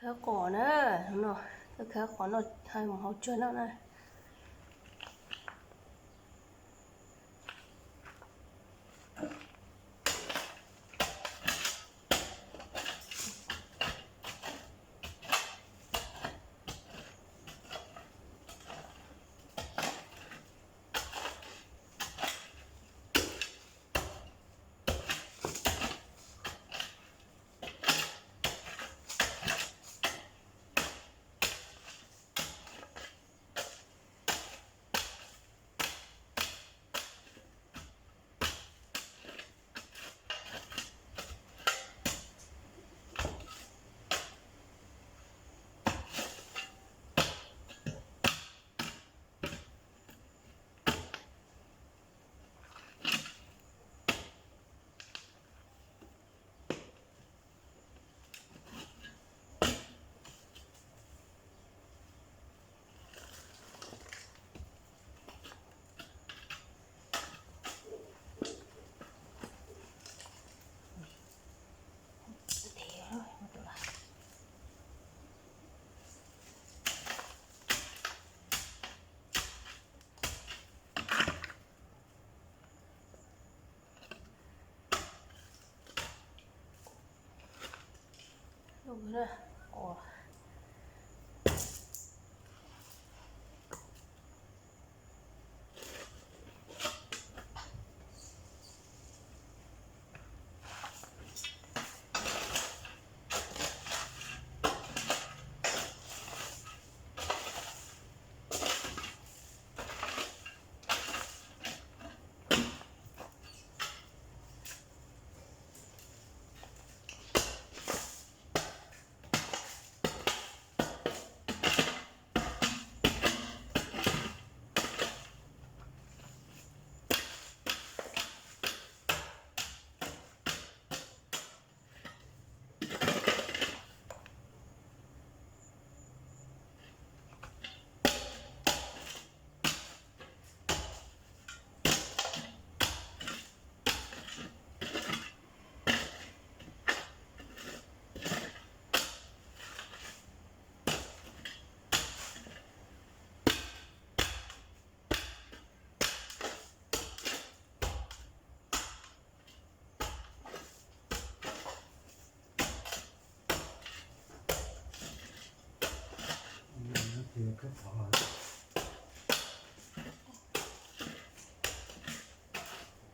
Khawb qos na, no, khawb qos no, hais mus hauv tsuag no na. Ua,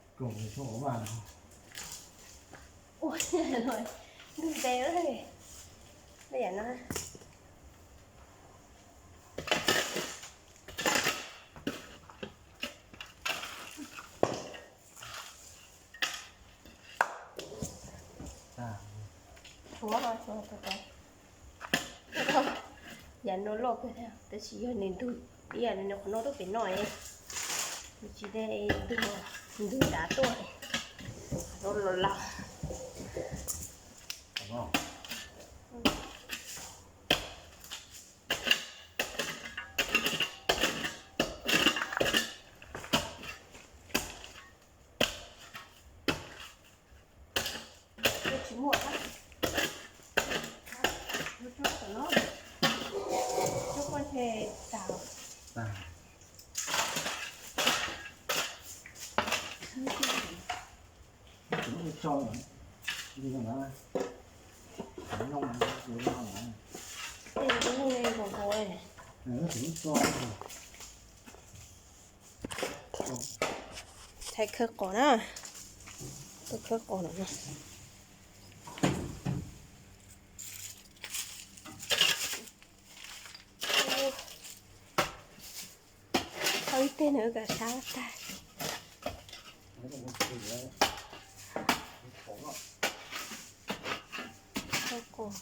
ntug ntev lawm. Tshuav, tshuav, yav no loj kawg thiab, tab sis yog nws ntug ib yam li nws qhov no tuaj pem no es, nws tsis de ntug, ntug dav tuaj, qhov no los laus. Tsis muaj, tsis muaj tom no, tsis muaj ntshe tas. Tso, li no, noo, tso. Thaij khawb qos na, khawb qos no. Thau ib teg nws kam sab tag. Khawb qos.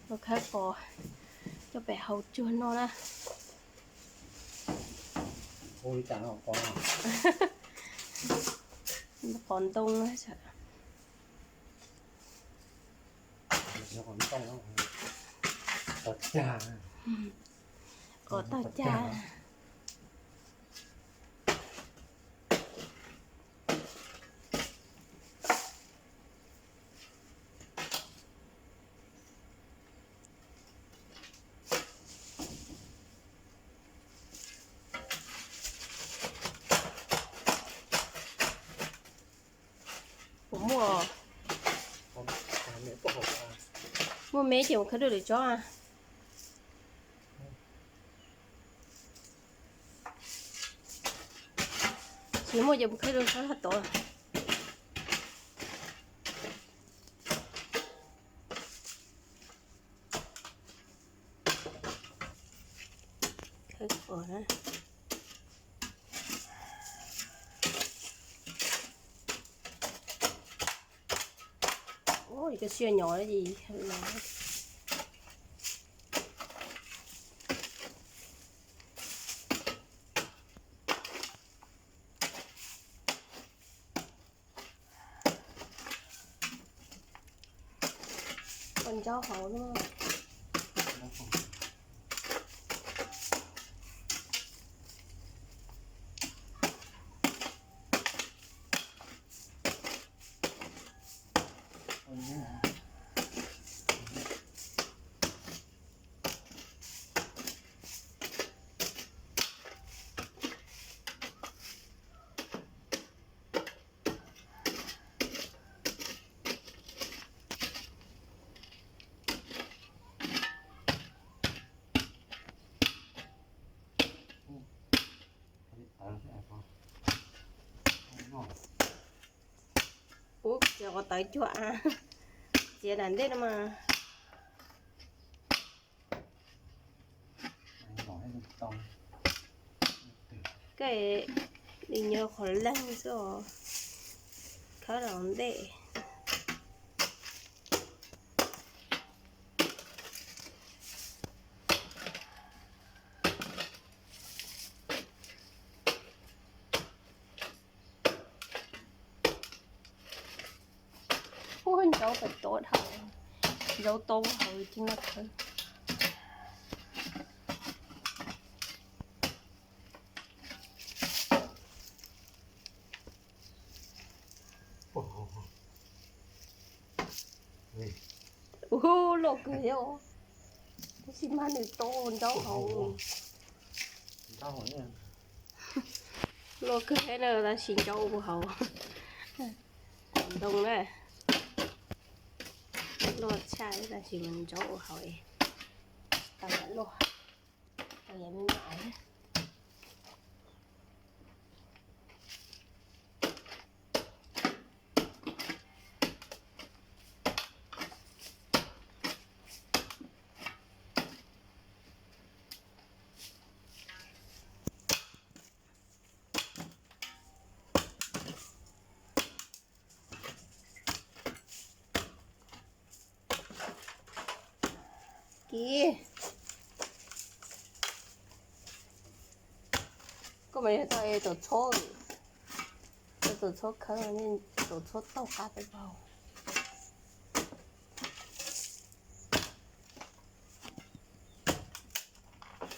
Ua khawb qos coj pem hauv tsuag no na. Qos ntoo na. Qos tau cag. Kuv muaj, muaj me ces mus khawb rau lwm tsob. Tsis muaj ces mus khawb rau tsob sab tod. Khawb qos na. Ua ib koj siab nyob li los. Kua ntsaub hauv no. Ub, txiav qos tawv cuag av, txiav nram ntej no mas. Koj li nyob qhov leeg xwb os, khawb los ntej. Ua ntsaub pem tod dhau, ntsaub tau hauv ces no khawb. Ub, loj kawg thiab, tab sis mas nws tau ntsaub hauv. Loj kawg thiab na, tab sis ntsaub ua hauv. Ntoo na, loj tshaj tab sis mas ntsaub ua hauv es tau loj, tau yam me nyuam. Kiv, koj mas yog tau es tau txhob, tau tau txhob khawb, tau txhob taug qab peb paug.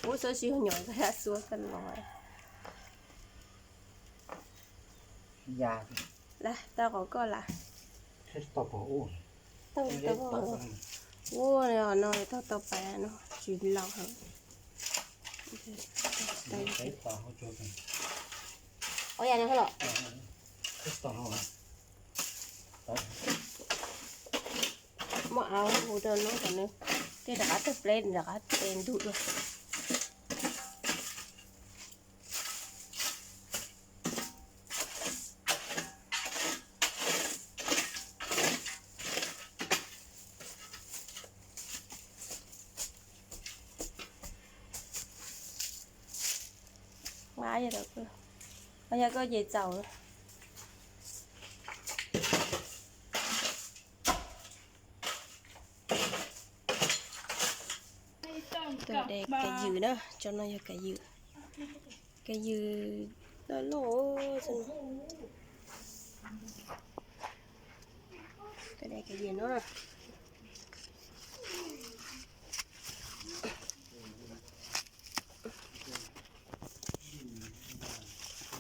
Ub, xyov tsis yog nyuam koj yam xuab koj los. Lawm, tau qhov koj lawm. Tau, tau. Ua no tau tau pais no tsis laus heev. Ua yam no los. Muab av hu rau no kom nws tej rov qab tawg pleb rov qab tes ntug dua. Nqa yog, yog koj ces txaus. Tau de kav ywm na, tso no yog kav ywm. Kav ywm loj loj. Tau de kav ywm no.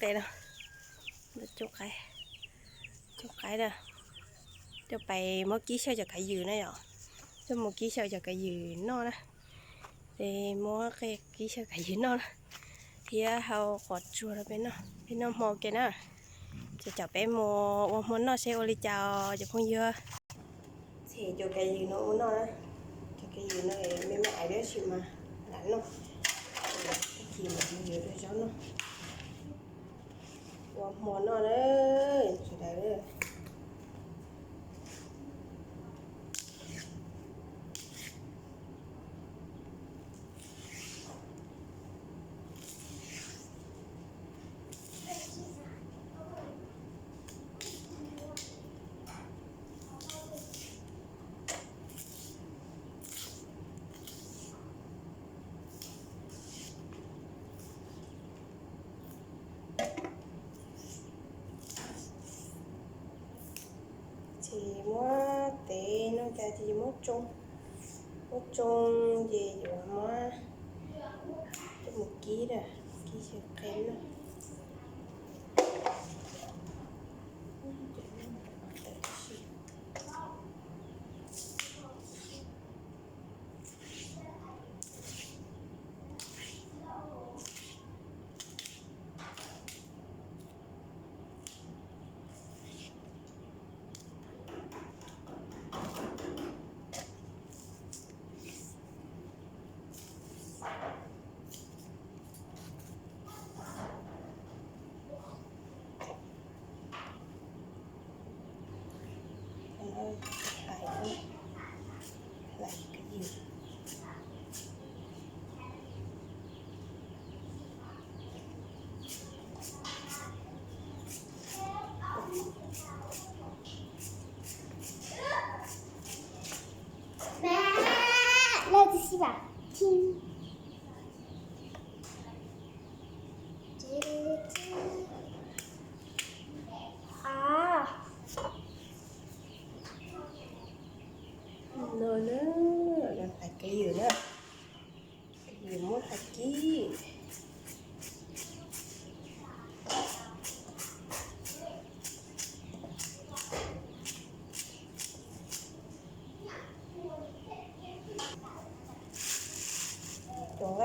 tes no, coj qaib, coj qaib na, coj pais muab kib xyaw cov kav ywm na yom, coj mus kib xyaw cov kav ywm noj na. Ces muab qe kib xyaw kav ywm noj na, thiab hau qos tsuag rau peb noj, peb noj hmo ke na. Ces caum peb mus ua hmo noj seb ua li cas os cov phooj ywg. Ces cov kav ywm no ua noj na, cov kav ywm no me me aiv tab sis mas lam noj, tag kis mam yuav rau zaub noj. Ua hmo noj na sawv daws. Ces muab tes no cas ces muab tsoo, muab tsoo ces yuav muab coj mus kib na, kib xyaw qe na. No na, hlais kav ywm na, kav ywm muab hlais kib.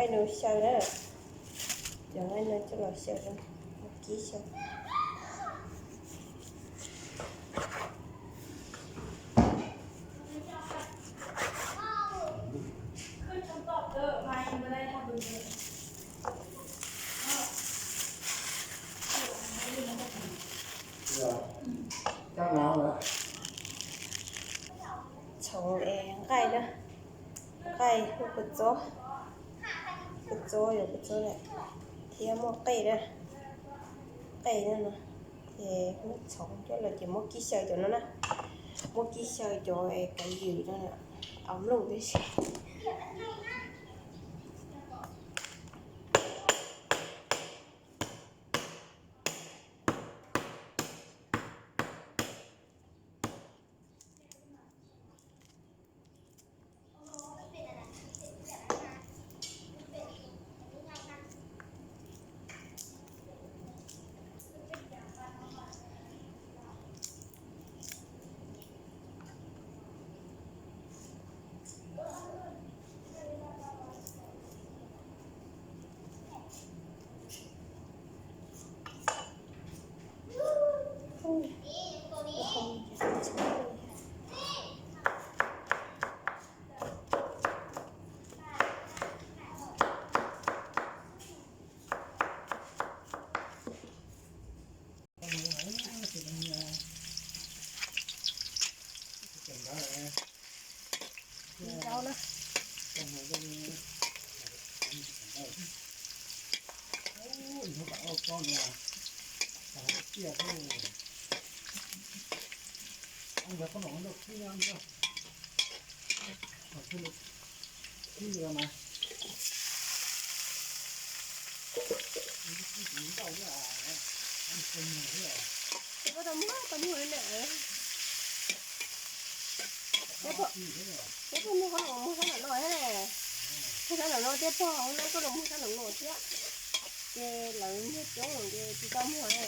Nqaij no xyaw na, cov nqaij no coj los xyaw, muab kib xyaw. Txhoov es nqaij na, nqaij, kua txob, kua txob, yog kua txob thiab muaj qej na, qej na no, ces muab txhoov coj los ces muab kib xyaw cov no na, muab kib xyaw cov es kav ywm no, au nplooj tib si. Tsis muaj tau muag, tau muag li na. Peb pom, peb pom muag qhov no, muag sab nram no thiab ne. Muag sab nram no thiab, pog hauv no koj los muag sab nram no thiab. Ces lawv muag coob ces tsis tau muag ne.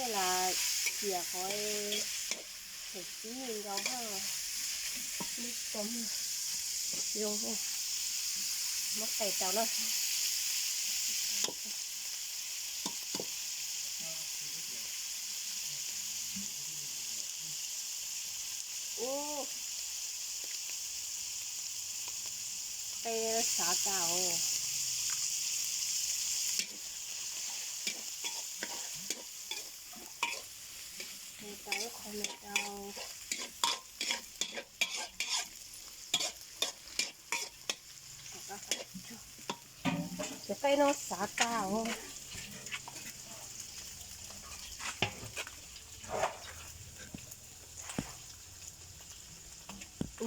Lam ciam qhov thaum tib nkaus, tsis tau muag zoo, muab qes tau na. Ub, qe xav tas os. Qe tau ib qho me tau. Cov qe no xav tas os.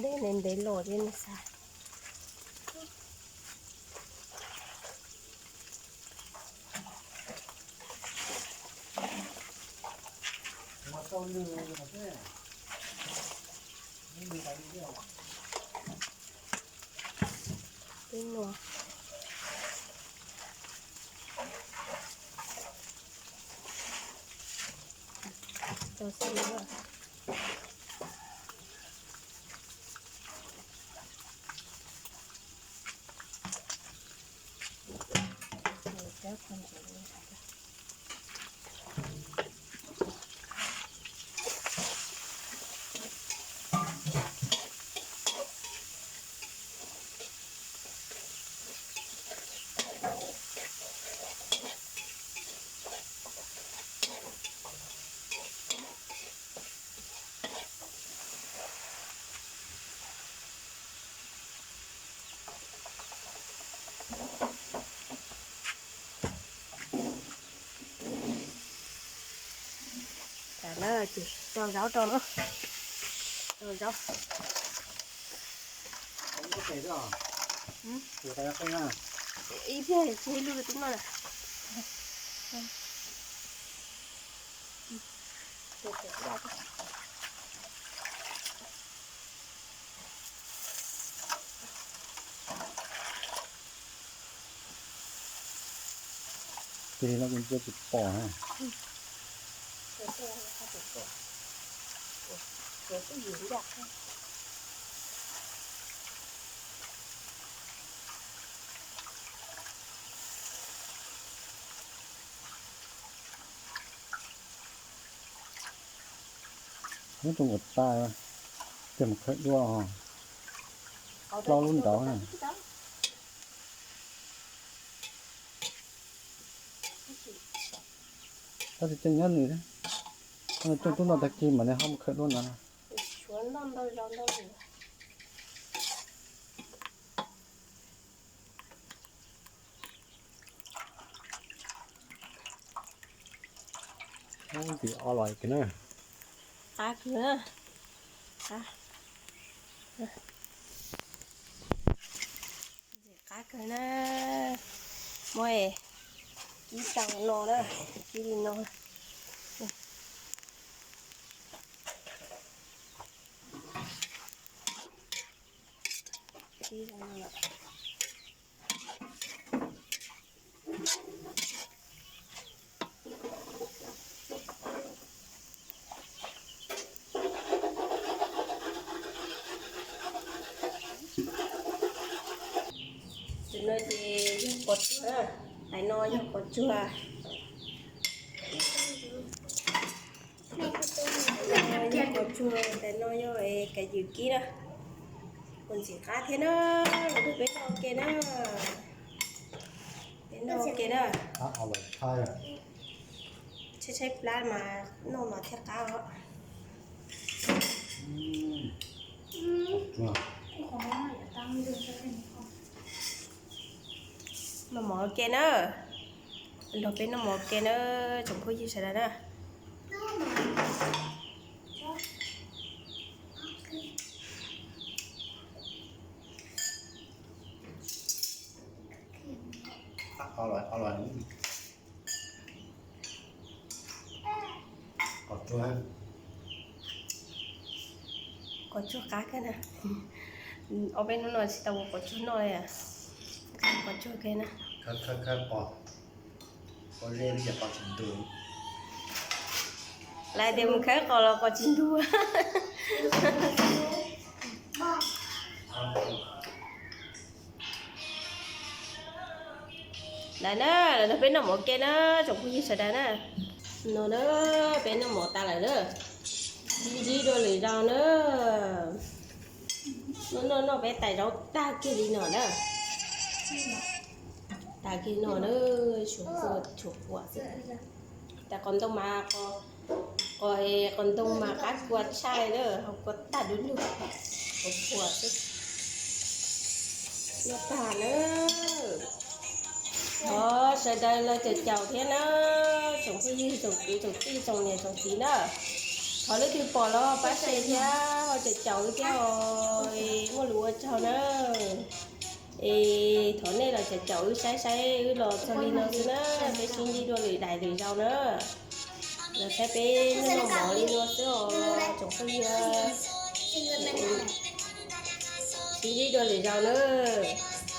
Dej ntev ntev los thiab ne xav. Peb nua. Tau xwb. Tam no ces rau zaub rau no, rau zaub. Ib pliag tsis lug tub no na. Ces no kuv ntsia tsis pom na. Ces twb yim ncaj qab. Muab rau nkaus tas, ces mus khawm dua, plaub lub nraud na. Tab sis tseem nyob nws, coj tub no tag kis mam li ho mus khawm dua ntawd. Ntxim o los kiag na. Qab kawg na. Ntxim qab kawg na. Muab kib tau no na, kib li no. Kib li no. Tus no ces yog qos tsuag, tais no yog qos tsuag. Yog qos tsuag, tais no yog kav ywm kib na. Ua ntxim qab thiab na, los rau peb noj ua ke na. Peb noj ua ke na. Tshaib tshaib plab mas noj mas thiaj qab os. Noj mov ua ke na. Los peb noj mov ua ke na, tsoom phooj ywg sawv daws na. Qos tsuag qab kawg na. Ob peb hnub no tsis tau ua qos tsuag noj li. Qos tsuag kawg na. Lawv tias mus khawb qos los qos tsis ntug. Lawv na, lawv nrog peb noj mov ua ke na, tsoom phooj ywg sawv daws na. No na, peb noj mov tas lawm na. Ntsib dua lwm zaus na. Noj noj noj peb tais zaub tag kiag li no na. Tag kiag no na, tshuav kua tshuav kua xwb. Tas qos ntoo mas, qos, qos ntoo mas qab kua tshaj na, ho kua tag du lug, tshuav kua xwb. Noj tag na. Thov sawv daws los caum caum thiab na, tsoom phooj ywg tsoom kwv tsoom tij tsoom niam tsoom txiv na. Thov leej twg pom los pab share thiab ho caum caum wb thiab os, muaj lus ua tsaug na. Es thov nej los caum caum wb saib saib wb los txog li no xwb na, peb sib ntsib dua lwm daim lwm zaus na. Los saib peb noj noj mov li no xwb os tsoom phooj ywg. Sib ntsib dua lwm zaus na.